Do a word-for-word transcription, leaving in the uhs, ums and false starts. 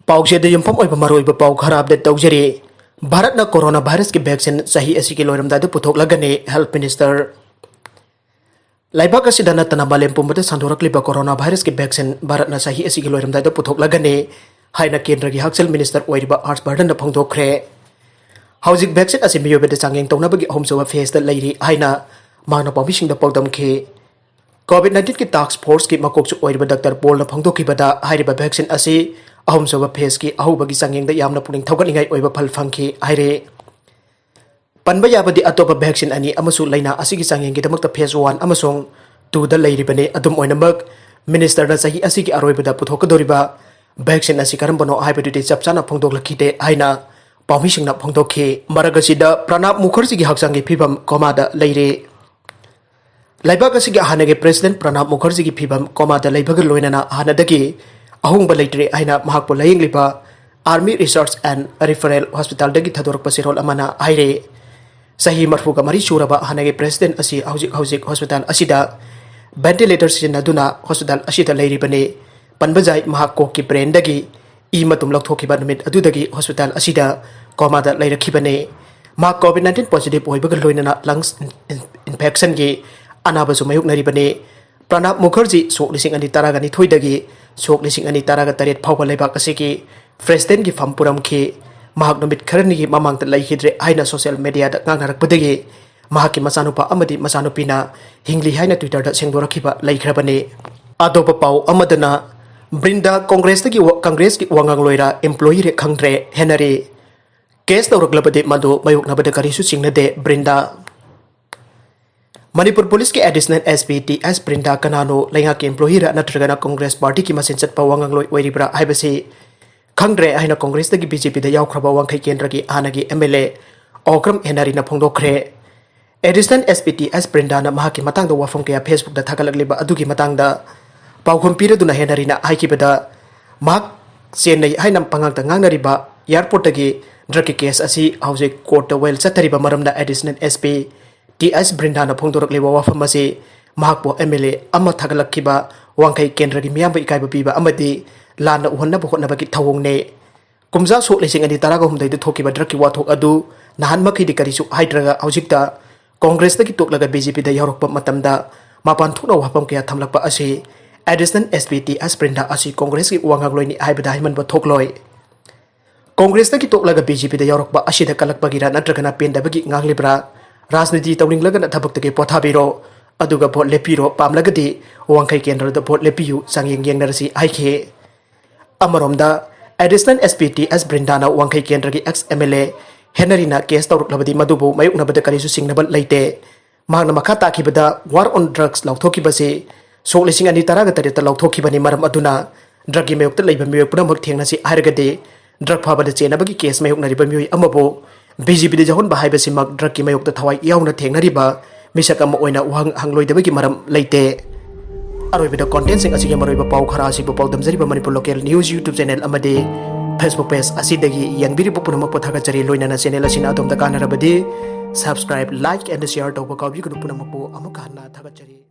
ꯄꯥꯎꯆꯦꯗ ꯌꯨꯝꯐꯝ ꯑꯣꯏꯕ ꯃꯔꯨꯑꯣꯏꯕ ꯄꯥꯎ ꯈꯔ ꯑꯞꯗꯦꯠ ꯇꯧꯖꯔꯤ꯫ ꯚꯥꯔꯠꯅ ꯀꯣꯔꯣꯅꯥ ꯚꯥꯏꯔꯁꯀꯤ ꯚꯦꯛꯁꯤꯟ ꯆꯍꯤ ꯑꯁꯤꯒꯤ ꯂꯣꯏꯔꯝꯗꯥꯏꯗ ꯄꯨꯊꯣꯛꯂꯒꯅꯤ, ꯍꯦꯜꯊ ꯃꯤꯅꯤꯁꯇꯔ꯫ ꯂꯩꯕꯥꯛ ꯑꯁꯤꯗ ꯅꯠꯇꯅ ꯃꯥꯂꯦꯝ ꯄꯨꯝꯕꯗ ꯁꯟꯗꯣꯔꯛꯂꯤꯕ ꯀꯣꯔꯣꯅꯥ ꯚꯥꯏꯔꯁꯀꯤ ꯚꯦꯛꯁꯤꯟ ꯚꯥꯔꯠꯅ ꯆꯍꯤ ꯑꯁꯤꯒꯤ ꯂꯣꯏꯔꯝꯗꯥꯏꯗ ꯄꯨꯊꯣꯛꯂꯒꯅꯤ ꯍꯥꯏꯅ ꯀꯦꯟꯗ꯭ꯔꯒꯤ ꯍꯛꯁꯦꯜ ꯃꯤꯅꯤꯁꯇꯔ ꯑꯣꯏꯔꯤꯕ ꯍꯔꯁ ꯕꯔꯙꯟꯅ ꯐꯣꯡꯗꯣꯛꯈ꯭ꯔꯦ꯫ ꯍꯧꯖꯤꯛ ꯚꯦꯛꯁꯤꯟ ꯑꯁꯤ ꯃꯤꯑꯣꯏꯕꯗ ꯆꯥꯡꯌꯦꯡ ꯇꯧꯅꯕꯒꯤ ꯑꯍꯨꯝꯁꯨꯕ ꯐꯦꯖꯇ ꯂꯩꯔꯤ ꯍꯥꯏꯅ ꯃꯍꯥꯛꯅ ꯄꯥꯎꯃꯤꯁꯤꯡꯗ ꯄꯥꯎꯗꯝꯈꯤ꯫ ꯀꯣꯚꯤꯗ ꯅꯥꯏꯟꯇꯤꯟꯒꯤ ꯇꯥꯁ꯭ꯛ ꯐꯣꯔꯁꯀꯤ ꯃꯀꯣꯛꯁꯨ ꯑꯣꯏꯔꯤꯕ ꯗꯥꯛꯇꯔ ꯄꯣꯜꯅ ꯐꯣꯡꯗꯣꯛꯈꯤꯕꯗ, ꯍꯥꯏꯔꯤꯕ ꯚꯦꯛꯁꯤꯟ ꯑꯁꯤ ꯑꯍꯨꯝꯁꯨꯕ ꯐꯦꯖꯀꯤ ꯑꯍꯧꯕꯒꯤ ꯆꯥꯡꯌꯦꯡꯗ ꯌꯥꯝꯅ ꯄꯨꯛꯅꯤꯡ ꯊꯧꯒꯠꯅꯤꯡꯉꯥꯏ ꯑꯣꯏꯕ ꯐꯜ ꯐꯪꯈꯤ ꯍꯥꯏꯔꯦ꯫ ꯄꯟꯕ ꯌꯥꯕꯗꯤ ꯑꯇꯣꯞꯄ ꯚꯦꯛꯁꯤꯟ ꯑꯅꯤ ꯑꯃꯁꯨ ꯂꯥꯏꯅꯥ ꯑꯁꯤꯒꯤ ꯆꯥꯡꯌꯦꯡꯒꯤꯗꯃꯛꯇ ꯐꯦꯖ ꯋꯥꯟ ꯑꯃꯁꯨꯡ ꯇꯨꯗ ꯂꯩꯔꯤꯕꯅꯤ꯫ ꯑꯗꯨꯝ ꯑꯣꯏꯅꯃꯛ, ꯃꯤꯅꯤꯁꯇꯔꯅ ꯆꯍꯤ ꯑꯁꯤꯒꯤ ꯑꯔꯣꯏꯕꯗ ꯄꯨꯊꯣꯛꯀꯗꯧꯔꯤꯕ ꯚꯦꯛꯁꯤꯟ ꯑꯁꯤ ꯀꯔꯝꯕꯅꯣ ꯍꯥꯏꯕꯗꯨꯗꯤ ꯆꯞ ꯆꯥꯅ ꯐꯣꯡꯗꯣꯛꯂꯛꯈꯤꯗꯦ ꯍꯥꯏꯅ ꯄꯥꯎꯃꯤꯁꯤꯡꯅ ꯐꯣꯡꯗꯣꯛꯈꯤ꯫ ꯃꯔꯛ ꯑꯁꯤꯗ, ꯄ꯭ꯔꯅꯥꯕ ꯃꯨꯈꯔꯖꯤꯒꯤ ꯍꯛꯆꯥꯡꯒꯤ ꯐꯤꯕꯝ ꯀꯣꯃꯥꯗ ꯂꯩꯔꯤ꯫ ꯂꯩꯕꯥꯛ ꯑꯁꯤꯒꯤ ꯍꯥꯟꯅꯒꯤ ꯄ꯭ꯔꯦꯁꯤꯗꯦꯟꯠ ꯄ꯭ꯔꯅꯥꯕ ꯃꯨꯈꯔꯖꯤꯒꯤ ꯐꯤꯕꯝ ꯀꯣꯃꯥꯗ ꯂꯩꯕꯒ ꯂꯣꯏꯅꯅ ꯍꯥꯟꯅꯗꯒꯤ ꯑꯍꯣꯡꯕ ꯂꯩꯇ꯭ꯔꯦ ꯍꯥꯏꯅ ꯃꯍꯥꯛꯄꯨ ꯂꯥꯌꯦꯡꯂꯤꯕ Army Research and Referral Hospitalꯗꯒꯤ ꯊꯥꯗꯣꯔꯛꯄ ꯆꯦꯔꯣꯜ ꯑꯃꯅ ꯍꯥꯏꯔꯦ꯫ ꯆꯍꯤ ꯃꯔꯤꯐꯨꯒ ꯃꯔꯤ ꯁꯨꯔꯕ ꯍꯥꯟꯅꯒꯤ ꯄ꯭ꯔꯦꯁꯤꯗꯦꯟꯠ ꯑꯁꯤ ꯍꯧꯖꯤꯛ ꯍꯧꯖꯤꯛ ꯍꯣꯁꯄꯤꯇꯥꯜ ꯑꯁꯤꯗ ꯚꯦꯟꯇꯤꯂꯦꯇꯔ ꯁꯤꯖꯤꯟꯅꯗꯨꯅ ꯍꯣꯁꯄꯤꯇꯥꯜ ꯑꯁꯤꯗ ꯂꯩꯔꯤꯕꯅꯤ꯫ ꯄꯟꯕ ꯌꯥꯏ, ꯃꯍꯥꯛ ꯀꯣꯛꯀꯤ ꯕ꯭ꯔꯦꯟꯗꯒꯤ ꯏ ꯃꯇꯨꯝ ꯂꯧꯊꯣꯛꯈꯤꯕ ꯅꯨꯃꯤꯠ ꯑꯗꯨꯗꯒꯤ ꯍꯣꯁꯄꯤꯇꯥꯜ ꯑꯁꯤꯗ ꯀꯣꯃꯥꯗ ꯂꯩꯔꯛꯈꯤꯕꯅꯤ꯫ ꯃꯍꯥꯛ ꯀꯣꯚꯤꯗ ꯅꯥꯏꯟꯇꯤꯟ ꯄꯣꯖꯤꯇꯤꯚ ꯑꯣꯏꯕꯒ ꯂꯣꯏꯅꯅ ꯂꯪꯁ ꯏꯟ-, ꯏꯟꯐꯦꯛꯁꯟꯒꯤ ꯑꯅꯥꯕꯁꯨ ꯃꯥꯌꯣꯛꯅꯔꯤꯕꯅꯤ꯫ ꯄ꯭ꯔꯅꯥꯕ ꯃꯨꯈꯔꯖꯤ ꯁꯣꯛ ꯂꯤꯁꯤꯡ ꯑꯅꯤ ꯇꯔꯥꯒ ꯅꯤꯊꯣꯏꯗꯒꯤ ꯁꯣꯛ ꯂꯤꯁꯤꯡ ꯑꯅꯤ ꯇꯔꯥꯒ ꯇꯔꯦꯠ ꯐꯥꯎꯕ ꯂꯩꯕꯥꯛ ꯑꯁꯤꯒꯤ ꯄ꯭ꯔꯦꯁꯤꯗꯦꯟꯠꯀꯤ ꯐꯝ ꯄꯨꯔꯝꯈꯤ꯫ ꯃꯍꯥꯛ ꯅꯨꯃꯤꯠ ꯈꯔꯅꯤꯒꯤ ꯃꯃꯥꯡꯗ ꯂꯩꯈꯤꯗ꯭ꯔꯦ ꯍꯥꯏꯅ ꯁꯣꯁꯤꯌꯦꯜ ꯃꯤꯗꯤꯌꯥꯗ ꯉꯥꯡꯅꯔꯛꯄꯗꯒꯤ ꯃꯍꯥꯛꯀꯤ ꯃꯆꯥꯅꯨꯄꯥ ꯑꯃꯗꯤ ꯃꯆꯥꯅꯨꯄꯤꯅ ꯍꯤꯡꯂꯤ ꯍꯥꯏꯅ ꯇ꯭ꯋꯤꯇꯔꯗ ꯁꯦꯡꯗꯣꯔꯛꯈꯤꯕ ꯂꯩꯈ꯭ꯔꯕꯅꯤ꯫ ꯑꯇꯣꯞꯄ ꯄꯥꯎ ꯑꯃꯗꯅ, ꯕ꯭ꯔꯤꯟꯗꯥ ꯀꯣꯡꯒ꯭ꯔꯦꯁꯇꯒꯤ ꯋꯥ-, ꯀꯪꯒ꯭ꯔꯦꯁꯀꯤ ꯋꯥ ꯉꯥꯡꯂꯣꯏꯔꯥ ꯑꯦꯝꯄ꯭ꯂꯣꯌꯤꯔꯦ ꯈꯪꯗ꯭ꯔꯦ ꯍꯦꯅꯔꯤ꯫ ꯀꯦꯁ ꯇꯧꯔꯛꯂꯕꯗꯤ ꯃꯗꯨ ꯃꯥꯌꯣꯛꯅꯕꯗ ꯀꯔꯤꯁꯨ ꯆꯤꯡꯅꯗꯦ ꯕ꯭ꯔꯤꯟꯗꯥ꯫ ꯃꯅꯤꯄꯨꯔ ꯄꯨꯂꯤꯁꯀꯤ ꯑꯦꯗꯤꯁꯅꯦꯜ ꯑꯦꯁ ꯄꯤ ꯇꯤ ꯑꯦꯁ ꯕ꯭ꯔꯤꯟꯗꯥ ꯀꯅꯥꯅꯣ, ꯂꯩꯉꯥꯛꯀꯤ ꯑꯦꯝꯄ꯭ꯂꯣꯌꯤꯔꯥ ꯅꯠꯇ꯭ꯔꯒꯅ ꯀꯣꯡꯒ꯭ꯔꯦꯁ ꯄꯥꯔꯇꯤꯒꯤ ꯃꯆꯤꯟ ꯆꯠꯄ ꯋꯥ ꯉꯥꯡꯂꯣꯏ ꯑꯣꯏꯔꯤꯕ꯭ꯔꯥ ꯍꯥꯏꯕꯁꯤ ꯈꯪꯗ꯭ꯔꯦ ꯍꯥꯏꯅ ꯀꯣꯡꯒ꯭ꯔꯦꯁꯇꯒꯤ ꯕꯤ ꯖꯦ ꯄꯤꯗ ꯌꯥꯎꯈ꯭ꯔꯕ ꯋꯥꯡꯈꯩ ꯀꯦꯟꯗ꯭ꯔꯒꯤ ꯍꯥꯟꯅꯒꯤ ꯑꯦꯝ ꯑꯦꯜ ꯑꯦ ꯑꯣꯀ꯭ꯔꯝ ꯍꯦꯅꯔꯤꯅ ꯐꯣꯡꯗꯣꯛꯈ꯭ꯔꯦ꯫ Additional S P T S ꯕ꯭ꯔꯤꯟꯗꯥꯅ ꯃꯍꯥꯛꯀꯤ ꯃꯇꯥꯡꯗ ꯋꯥꯐꯝ ꯀꯌꯥ ꯐꯦꯁꯕꯨꯛꯇ ꯊꯥꯒꯠꯂꯛꯂꯤꯕ ꯑꯗꯨꯒꯤ ꯃꯇꯥꯡꯗ ꯄꯥꯎꯈꯨꯝ ꯄꯤꯔꯗꯨꯅ ꯍꯦꯅꯔꯤꯅ ꯍꯥꯏꯈꯤꯕꯗ, ꯃꯍꯥꯛ ꯆꯦꯟꯅꯩ ꯍꯥꯏꯅ ꯄꯉꯥꯡꯇ ꯉꯥꯡꯅꯔꯤꯕ ꯑꯦꯌꯥꯔꯄꯣꯔꯠꯇꯒꯤ ꯗ꯭ꯔꯒꯀꯤ ꯀꯦꯁ ꯑꯁꯤ ꯍꯧꯖꯤꯛ ꯀꯣꯔꯠꯇ ꯋꯦꯜ ꯆꯠꯊꯔꯤꯕ ꯃꯔꯝꯅ additional S P T S ꯕ꯭ꯔꯤꯟꯗꯥꯅ ꯐꯣꯡꯗꯣꯔꯛꯂꯤꯕ ꯋꯥꯐꯝ ꯑꯁꯤ ꯃꯍꯥꯛꯄꯨ ꯑꯦꯝ ꯑꯦꯜ ꯑꯦ ꯑꯃ ꯊꯥꯒꯠꯂꯛꯈꯤꯕ ꯋꯥꯡꯈꯩ ꯀꯦꯟꯗ꯭ꯔꯒꯤ ꯃꯤꯌꯥꯝꯕꯨ ꯏꯀꯥꯏꯕ ꯄꯤꯕ ꯑꯃꯗꯤ ꯂꯥꯟꯅ ꯎꯍꯟꯅꯕ ꯍꯣꯠꯅꯕꯒꯤ ꯊꯧꯑꯣꯡꯅꯦ꯫ ꯀꯨꯝꯖꯥ ꯁꯣꯛ ꯂꯤꯁꯤꯡ ꯑꯅꯤ ꯇꯔꯥꯒ ꯍꯨꯝꯗꯣꯏꯗ ꯊꯣꯛꯈꯤꯕ ꯗ꯭ꯔꯒꯀꯤ ꯋꯥꯊꯣꯛ ꯑꯗꯨ ꯅꯍꯥꯟꯃꯈꯩꯗꯤ ꯀꯔꯤꯁꯨ ꯍꯥꯏꯗ꯭ꯔꯒ ꯍꯧꯖꯤꯛꯇ ꯀꯣꯡꯒ꯭ꯔꯦꯁꯇꯒꯤ ꯇꯣꯛꯂꯒ ꯕꯤ ꯖꯦ ꯄꯤꯗ ꯌꯥꯎꯔꯛꯄ ꯃꯇꯝꯗ ꯃꯄꯥꯟ ꯊꯣꯛꯅ ꯋꯥꯐꯝ ꯀꯌꯥ ꯊꯝꯂꯛꯄ ꯑꯁꯤ ꯑꯦꯗꯤꯁꯅꯦꯜ ꯑꯦꯁ ꯄꯤ ꯇꯤ ꯑꯦꯁ ꯕ꯭ꯔꯤꯟꯗꯥ ꯑꯁꯤ ꯀꯣꯡꯒ꯭ꯔꯦꯁꯀꯤ ꯋꯥ ꯉꯥꯡꯂꯣꯏꯅꯤ ꯍꯥꯏꯕꯗ ꯍꯥꯏꯃꯟꯕ ꯊꯣꯛꯂꯣꯏ꯫ ꯀꯣꯡꯒ꯭ꯔꯦꯁꯇꯒꯤ ꯇꯣꯛꯂꯒ ꯕꯤ ꯖꯦ ꯄꯤꯗ ꯌꯥꯎꯔꯛꯄ ꯑꯁꯤꯗ ꯀꯜꯂꯛꯄꯒꯤꯔ ꯅꯠꯇ꯭ꯔꯒꯅ ꯄꯦꯟꯗꯕꯒꯤ ꯉꯥꯡꯂꯤꯕ꯭ꯔꯥ? ꯔꯥꯖꯅꯤꯇꯤ ꯇꯧꯅꯤꯡꯂꯒꯅ ꯊꯕꯛꯇꯒꯤ ꯄꯣꯊꯥꯕꯤꯔꯣ, ꯑꯗꯨꯒ ꯚꯣꯠ ꯂꯦꯞꯄꯤꯔꯣ, ꯄꯥꯝꯂꯒꯗꯤ ꯋꯥꯡꯈꯩ ꯀꯦꯟꯗ꯭ꯔꯗ ꯚꯣꯠ ꯂꯦꯞꯄꯤꯌꯨ, ꯆꯥꯡꯌꯦꯡ ꯌꯦꯡꯅꯔꯁꯤ ꯍꯥꯏꯈꯤ꯫ ꯑꯃꯔꯣꯝꯗ, additional S P T S ꯕ꯭ꯔꯤꯟꯗꯥꯅ ꯋꯥꯡꯈꯩ ꯀꯦꯟꯗ꯭ꯔꯒꯤ ꯑꯦꯛꯁ ꯑꯦꯝ ꯑꯦꯜ ꯑꯦ ꯍꯦꯅꯔꯤꯅ ꯀꯦꯁ ꯇꯧꯔꯛꯂꯕꯗꯤ ꯃꯗꯨꯕꯨ ꯃꯥꯌꯣꯛꯅꯕꯗ ꯀꯔꯤꯁꯨ ꯆꯤꯡꯅꯕ ꯂꯩꯇꯦ꯫ ꯃꯍꯥꯛꯅ ꯃꯈꯥ ꯇꯥꯈꯤꯕꯗ, War on Drugs ꯂꯥꯎꯊꯣꯛꯈꯤꯕꯁꯤ ꯁꯣꯛ ꯂꯤꯁꯤꯡ ꯑꯅꯤ ꯇꯔꯥꯒ ꯇꯔꯦꯠꯇ ꯂꯥꯎꯊꯣꯛꯈꯤꯕꯅꯤ꯫ ꯃꯔꯝ ꯑꯗꯨꯅ ꯗ꯭ꯔꯒꯀꯤ ꯃꯥꯌꯣꯛꯇ ꯂꯩꯕ ꯃꯤꯑꯣꯏ ꯄꯨꯝꯅꯃꯛ ꯊꯦꯡꯅꯁꯤ ꯍꯥꯏꯔꯒꯗꯤ ꯗ꯭ꯔꯒ ꯐꯥꯕꯗ ꯆꯦꯟꯅꯕꯒꯤ ꯀꯦꯁ ꯃꯥꯌꯣꯛꯅꯔꯤꯕ ꯃꯤꯑꯣꯏ ꯑꯃꯕꯨ ꯕꯤ ꯖꯦ ꯄꯤꯗ ꯌꯥꯎꯍꯟꯕ ꯍꯥꯏꯕꯁꯤꯃꯛ ꯗ꯭ꯔꯒꯀꯤ ꯃꯥꯌꯣꯛꯇ ꯊꯋꯥꯏ ꯌꯥꯎꯅ ꯊꯦꯡꯅꯔꯤꯕ ꯃꯤꯁꯛ ꯑꯃ ꯑꯣꯏꯅ ꯋꯥꯍꯪ ꯍꯪꯂꯣꯏꯗꯕꯒꯤ ꯃꯔꯝ ꯂꯩꯇꯦ꯫ ꯑꯔꯣꯏꯕꯗ, ꯀꯣꯟꯇꯦꯟꯁꯤꯡ ꯑꯁꯤꯒꯤ ꯃꯔꯨꯑꯣꯏꯕ ꯄꯥꯎ ꯈꯔ ꯑꯁꯤꯕꯨ ꯄꯥꯎꯗꯝꯖꯔꯤꯕ Manipur local news YouTube channel ꯑꯃꯗꯤ ꯐꯦꯁꯕꯨꯛ ꯄꯦꯖ ꯑꯁꯤꯗꯒꯤ ꯌꯦꯡꯕꯤꯔꯤꯕ ꯄꯨꯝꯅꯃꯛꯄꯨ ꯊꯥꯒꯠꯆꯔꯤ꯫ ꯂꯣꯏꯅꯅ ꯆꯦꯅꯦꯜ ꯑꯁꯤꯅ ꯑꯗꯣꯝꯗ ꯀꯥꯟꯅꯔꯕꯗꯤ subscribe, like and share ꯇꯧꯕ ꯀꯥꯎꯕꯤꯒꯅꯨ꯫ ꯄꯨꯝꯅꯃꯛꯄꯨ ꯑꯃꯨꯛꯀ ꯍꯟꯅ ꯊꯥꯒꯠꯆꯔꯤ꯫